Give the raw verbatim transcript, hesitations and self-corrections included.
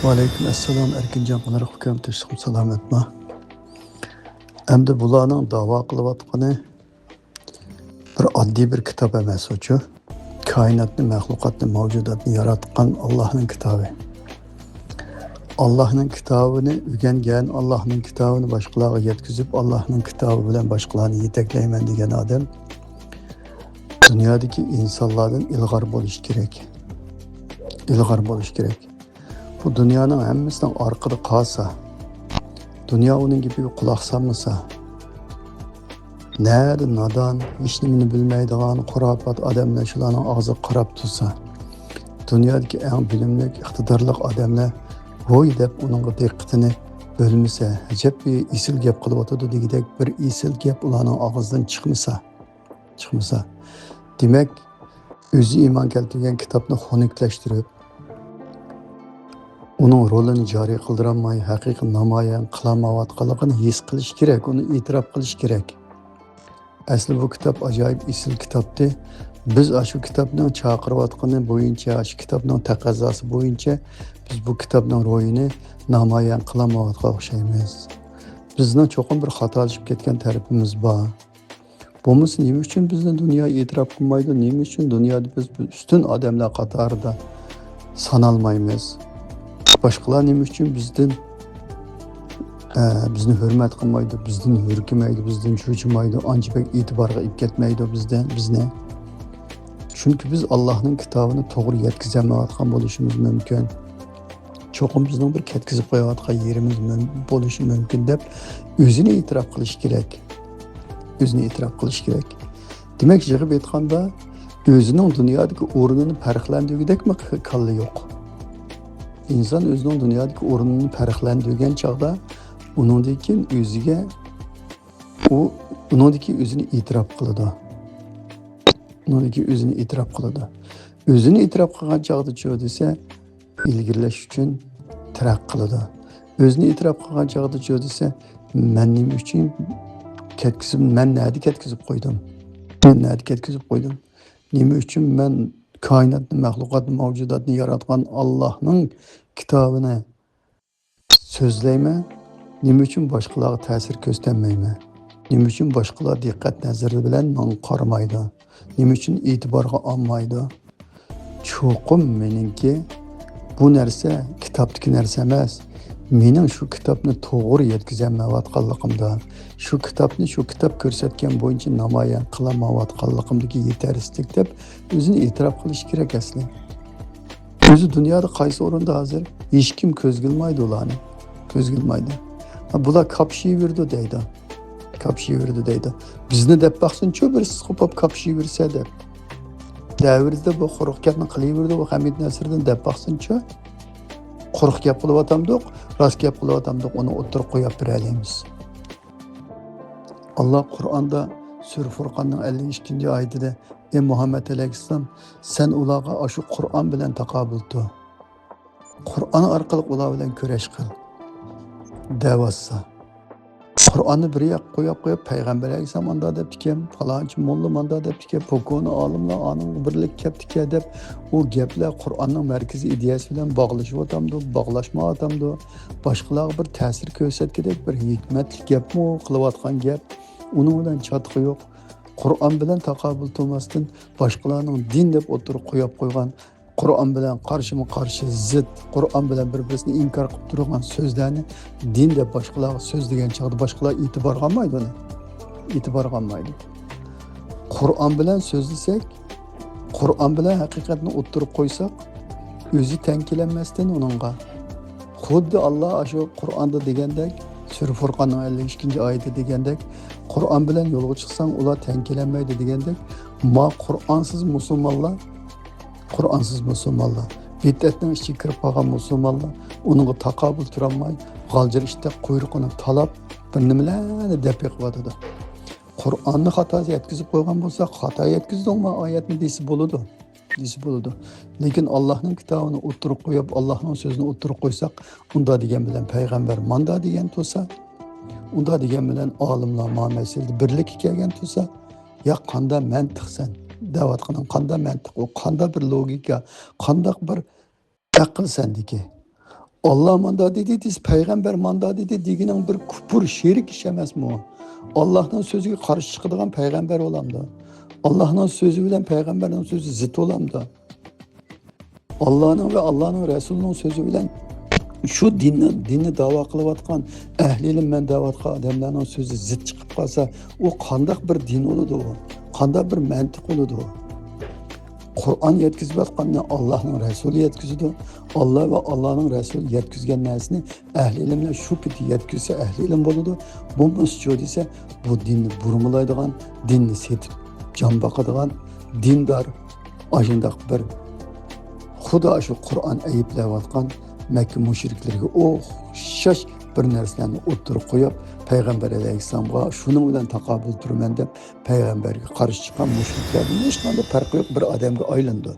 ۋەئەلەيكۇم ئەسسالام، ئەركىنجان قۇلۇرۇق ئۇكام، تىنچلىقمۇ، سالامەتمۇ؟ ئەمدى بۇلارنىڭ داۋا قىلىۋاتقىنى بىر ئاددىي بىر كىتاب ئەمەس ئۇچۇ. كائىناتنى، مەخلۇقاتنى، مەۋجۇداتنى ياراتقان ئاللاھنىڭ كىتابى. ئاللاھنىڭ كىتابىنى ئۆگەنگەن، ئاللاھنىڭ كىتابىنى باشقىلارغا يەتكۈزۈپ، ئاللاھنىڭ كىتابى بىلەن باشقىلارنى يېتەكلەيمەن دېگەن ئادەم دۇنيادىكى ئىنسانلاردىن ئىلغار بولۇشى كېرەك. ئىلغار بولۇشى كېرەك. بۇ دۇنيانىڭ ھەممىسىنىڭ ئارقىدا قالسا، دۇنيا ئۇنىڭ گېپىگە قۇلاق سالمىسا، نەدە نادان، ھېچنېمىنى بىلمەيدىغان خۇراپات ئادەملەر شۇلارنىڭ ئاغزىغا قاراپ تۇرسا، دۇنيادىكى ئەڭ بىلىملىك، ئىقتىدارلىق ئادەملەر ۋوي دەپ ئۇنىڭغا دىققىتىنى بۆلمىسە، ئەجەب بىر ئېسىل گەپ قىلىۋاتىدۇ دېگۈدەك بىر ئېسىل گەپ ئۇلارنىڭ ئاغزىدىن چىقمىسا، چىقمىسا، دېمەك، ئۆزى ئىمان كەلتۈرگەن كىتابنى خۇنۈكلەشتۈرۈپ، ئۇنىڭ رولىنى جارى قىلدۇرالماي، ھەقىقىي نامايان قىلالمايۋاتقانلىقىنى ھېس قىلىش كېرەك، ئۇنى ئېتىراپ قىلىش كېرەك. ئەسلى بۇ كىتاب ئاجايىپ ئېسىل كىتابتى. بىز ئاشۇ كىتابنىڭ چاقىرىۋاتقىنى بويىچە، ئاشۇ كىتابنىڭ تەقەززاسى بويىچە بىز بۇ كىتابنىڭ روھىنى نامايان قىلالمايۋاتقانغا ئوخشايمىز. بىزنىڭ چوقۇم بىر خاتالىشىپ كەتكەن تەرىپىمىز بار. بولمىسا نېمە ئۈچۈن بىزنى دۇنيا ئېتىراپ قىلمايدۇ؟ نېمە ئۈچۈن دۇنيادا بىز ئۈستۈن ئادەملەر قاتارىدا سانالمايمىز؟ باشقىلار نېمە ئۈچۈن بىزدىن، ئە، بىزنى ھۆرمەت قىلمايدۇ، بىزدىن يۈركىمەيدۇ، بىزدىن چوچىمايدۇ، ئانچە بەك ئېتىبارغا ئېلىپ كەتمەيدۇ بىزدە، بىزنى؟ چۈنكى بىز ئاللاھنىڭ كىتابىنى توغرا يەتكۈزەلمەيۋاتقان بولۇشىمىز مۇمكىن. چوقۇم بىزنىڭ بىر كەتكۈزۈپ قويۇۋاتقان يېرىمىز مۇم-، بولۇشى مۇمكىن دەپ ئۆزىنى ئېتىراپ قىلىشى كېرەك. ئۆزىنى ئېتىراپ قىلىشى كېرەك. دېمەك، يىغىپ ئېيتقاندا، ئۆزىنىڭ دۇنيادىكى ئورنىنى پەرقلەندۈرگۈدەكمۇ ك-، كاللا يوق. ئىنسان ئۆزىنىڭ دۇنيادىكى ئورنىنى پەرقلەندۈرگەن چاغدا، ئۇنىڭدىن كېيىن ئۆزىگە، ئۇ، ئۇنىڭدىن كېيىن ئۆزىنى ئېتىراپ قىلىدۇ. ئۇنىڭدىن كېيىن ئۆزىنى ئېتىراپ قىلىدۇ. ئۆزىنى ئېتىراپ قىلغان چاغدىچۇ دېسە، ئىلگىرىلەش ئۈچۈن تەرەققىي قىلىدۇ. ئۆزىنى ئېتىراپ قىلغان چاغدىچۇ دېسە، مەن نېمە ئۈچۈن كەتكۈزۈپ، مەن نەدە كەتكۈزۈپ قويدۇم؟ مەن نەدە كەتكۈزۈپ قويدۇم؟ نېمە ئۈچۈن مەن كائىناتنى، مەخلۇقاتنى، مەۋجۇداتنى ياراتقان ئاللاھنىڭ كىتابىنى سۆزلەيمەن؟ نېمە ئۈچۈن باشقىلارغا تەسىر كۆرسىتەلمەيمەن؟ نېمە ئۈچۈن باشقىلار دىققەت نەزىرى بىلەن ماڭا قارىمايدۇ؟ نېمە ئۈچۈن ئېتىبارغا ئالمايدۇ؟ چوقۇم مېنىڭكى بۇ نەرسە كىتابتىكى نەرسە ئەمەس. مېنىڭ شۇ كىتابنى توغرا يەتكۈزەلمەيۋاتقانلىقىمدا، شۇ كىتابنى شۇ كىتاب كۆرسەتكەن بويىچە نامايان قىلالمايۋاتقانلىقىمدىكى يېتەرسىزلىك دەپ ئۆزىنى ئېتىراپ قىلىشى كېرەك ئەسلى. ئۆزى دۇنيادا قايسى ئورۇندا ھازىر؟ ھېچكىم كۆزگە ئىلمايدۇ ئۇلارنى. كۆزگە ئىلمايدۇ. ھا، بۇلار كاپشىيىۋېرىدۇ دەيدۇ. كاپشىيىۋېرىدۇ دەيدۇ. بىزنى دەپ باقسۇنچۇ، بىر سىقىپ كاپشىيىۋېرسە دەپ. دەۋرىدە بۇ قۇرۇق گەپنى قىلىۋېرىدۇ، بۇ ھەمىد نەسىردىن دەپ باقسۇنچۇ. قۇرۇق گەپ قىلىۋاتامدۇق، راست گەپ قىلىۋاتامدۇق، ئۇنى ئوتتۇرىغا قويۇپ بېرەلەيمىز. ئاللا قۇرئاندا سۈرە فۇرقاننىڭ ئەللىك ئىككىنچى ئايىتىدە، ئەي مۇھەممەد ئەلەيھىسسالام، سەن ئۇلارغا ئاشۇ قۇرئان بىلەن تاقابىل تۇر. قۇرئان ئارقىلىق ئۇلار بىلەن كۈرەش قىل، دەۋاتسا. قۇرئاننى بىر ياققا قويۇپ قويۇپ، پەيغەمبەر ئەلەيھىسسالام ئانداق دەپتىكەن، پالانچى موللا مانداق دەپتىكەن، پوكونى ئالىملار ئانىڭغا بىرلىككە كەپتىكەن دەپ، ئۇ گەپلەر قۇرئاننىڭ مەركىزىي ئىدىيەسى بىلەن باغلىشىۋاتامدۇ، باغلاشمايۋاتامدۇ؟ باشقىلارغا بىر تەسىر كۆرسەتكۈدەك بىر ھېكمەتلىك گەپمۇ قىلىۋاتقان گەپ؟ ئۇنىڭ بىلەن چاتىقى يوق. قۇرئان بىلەن تاقابىل تۇرماستىن، باشقىلارنىڭ دىن دەپ ئوتتۇرىغا قويۇپ قويغان، قۇرئان بىلەن قارشىمۇ قارشى، زىت، قۇرئان بىلەن بىر-بىرسىنى ئىنكار قىلىپ تۇرغان سۆزلەرنى دىن دەپ باشقىلارغا سۆزلىگەن چاغدا باشقىلار ئېتىبارغا ئالمايدۇ ئۇنى. ئېتىبارغا ئالمايدۇ. قۇرئان بىلەن سۆزلىسەك، قۇرئان بىلەن ھەقىقەتنى ئوتتۇرىغا قويساق، ئۆزى تەڭ كېلەلمەستىن ئۇنىڭغا. خۇددى ئاللا ئاشۇ قۇرئاندا دېگەندەك، سۈرە فۇرقاننىڭ ئەللىك ئىككىنچى ئايىتى دېگەندەك، قۇرئان بىلەن يولغا چىقساڭ، ئۇلار تەڭ كېلەلمەيدۇ دېگەندەك، ما قۇرئانسىز مۇسۇلمانلار، قۇرئانسىز مۇسۇلمانلار، بىدئەتنىڭ ئىچىگە كىرىپ قالغان مۇسۇلمانلار ئۇنىڭغا تاقابىل تۇرالماي، غالجىر ئىتتەك قۇيرۇقىنى تالاپ، بىر نېمىلەرنى دەپ بېقىۋاتىدۇ. قۇرئاننى خاتا يەتكۈزۈپ قويغان بولسا، خاتا يەتكۈزدۈڭمۇ ئايەتنى دېسە بولىدۇ. دېسە بولىدۇ. لېكىن ئاللاھنىڭ كىتابىنى ئوتتۇرىغا قويۇپ، ئاللاھنىڭ سۆزىنى ئوتتۇرىغا قويساق، ئۇنداق دېگەن بىلەن پەيغەمبەر ماندا دېگەن تۇرسا، ئۇنداق دېگەن بىلەن ئالىملار مانا مەسىلىدە بىرلىككە كەلگەن تۇرسا، يا قاندا مەنتىق سەن دەۋاتقىنىڭ، قاندا مەنتىق ئۇ، قاندا بىر لوگىكا، قانداق بىر ئەقىل سەندىكى؟ ئاللا ماندا دېدى دېسە، پەيغەمبەر ماندا دېدى دېگىنىڭ بىر كۇپۇر، شېرىك ئىش ئەمەسمۇ؟ ئاللانىڭ سۆزىگە قارشى چىقىدىغان پەيغەمبەر بولامدۇ؟ ئاللانىڭ سۆزى بىلەن پەيغەمبەرنىڭ سۆزى زىت بولامدۇ؟ ئاللانىڭ ۋە ئاللانىڭ رەسۇلىنىڭ سۆزى بىلەن شۇ دىننى، دىننى داۋا قىلىۋاتقان، ئەھلى ئىلىم مەن دەۋاتقان ئادەملەرنىڭ سۆزى زىت چىقىپ قالسا، ئۇ قانداق بىر دىن بولىدۇ؟ قانداق بىر مەنتىق بولىدۇ؟ قۇرئان يەتكۈزۈۋاتقاننى ئاللانىڭ رەسۇلى يەتكۈزىدۇ. ئاللا ۋە ئاللانىڭ رەسۇلى يەتكۈزگەن نەرسىنى ئەھلى ئىلىملەر شۇ پېتى يەتكۈزسە، ئەھلى ئىلىم بولىدۇ. بولمىسىچۇ دېسە، بۇ دىننى بۇرمىلايدىغان، دىننى سېتىپ جان باقىدىغان، دىندار، ئاشۇنداق بىر خۇدا شۇ قۇرئان ئەيىبلەۋاتقان مەككە مۇشرىكلىرىگە ئوخشاش بىر نەرسىلەرنى ئوتتۇرىغا قويۇپ، پەيغەمبەر ئەلەيھىسسالامغا شۇنىڭ بىلەن تاقابىل تۇرىمەن دەپ، پەيغەمبەرگە قارشى چىققان مۇشرىكلەردىن ھېچقانداق پەرقى يوق بىر ئادەمگە ئايلىنىدۇ.